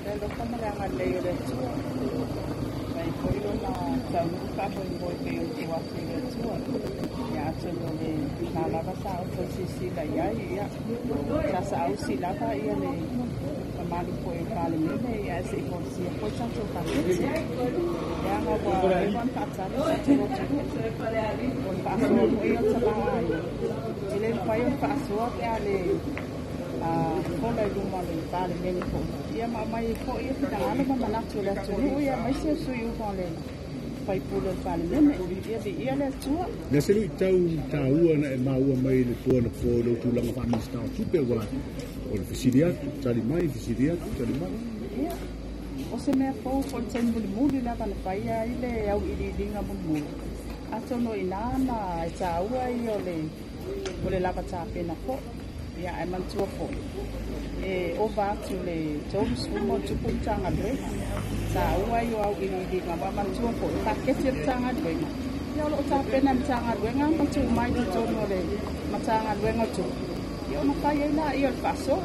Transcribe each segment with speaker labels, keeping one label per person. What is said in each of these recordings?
Speaker 1: Le alofa ma le agalelei o le Atua, mai foi lona taunuu faamoemoe pei ona tuu atu i le Atua. Ia, atonu o lena lava sa outou silasila i ai, ia, sa saausi lava ia le mamalu foi o le Palemene, ia, ae se i folasia foi tatou paketi. Leaga ua leva ona faatali tatou atunuu. O le faasoa foi o le tamaoaiga, e le mafai ona faasoa pe a le fola i luma o le Palemene foi, ia ma aumai ai foi ia finagalo ma manatu o le atunuu, ia aemaise o sui uma o le faipule o le Palemene. Ia viia le Atua.
Speaker 2: Le se luitau taua na e maua mai le po na po i lou tulaga faa-Minisita o Tupe, aua o le fesili atu, tali mai, fesili atu, tali mai?
Speaker 1: Ia, o se mea fou foi le taimi mulimuli lava na faia ai le auiliiliga mulimuli. Atonu o i ina na e taua ia o le lava tapena foi. Ia, ae manatua foi, e ova atu le 30+ Matagaluega. Taua ia o auiliiliga, aua manatua foi, o paketi o Matagaluega, ia o lo o tapena e Matagaluega ma tuu mai totonu o le Matagaluega o Tupe, ia ona fai ai laia o le faasoa.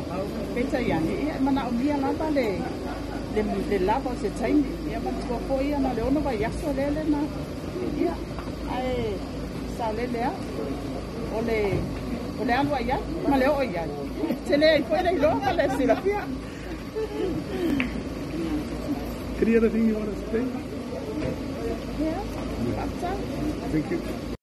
Speaker 1: Peitai ane, ia e manaomia lava le lava o se taimi. Ia manatua foi ia na o le 6 vaiaso lea na, ia, ae saolele lava. O le alu ai ai ma le oo i ai. Tele ai foi le iloa ma le silafia.
Speaker 2: Any other thing you want to say?
Speaker 1: Yeah, faafetai.
Speaker 2: Thank you.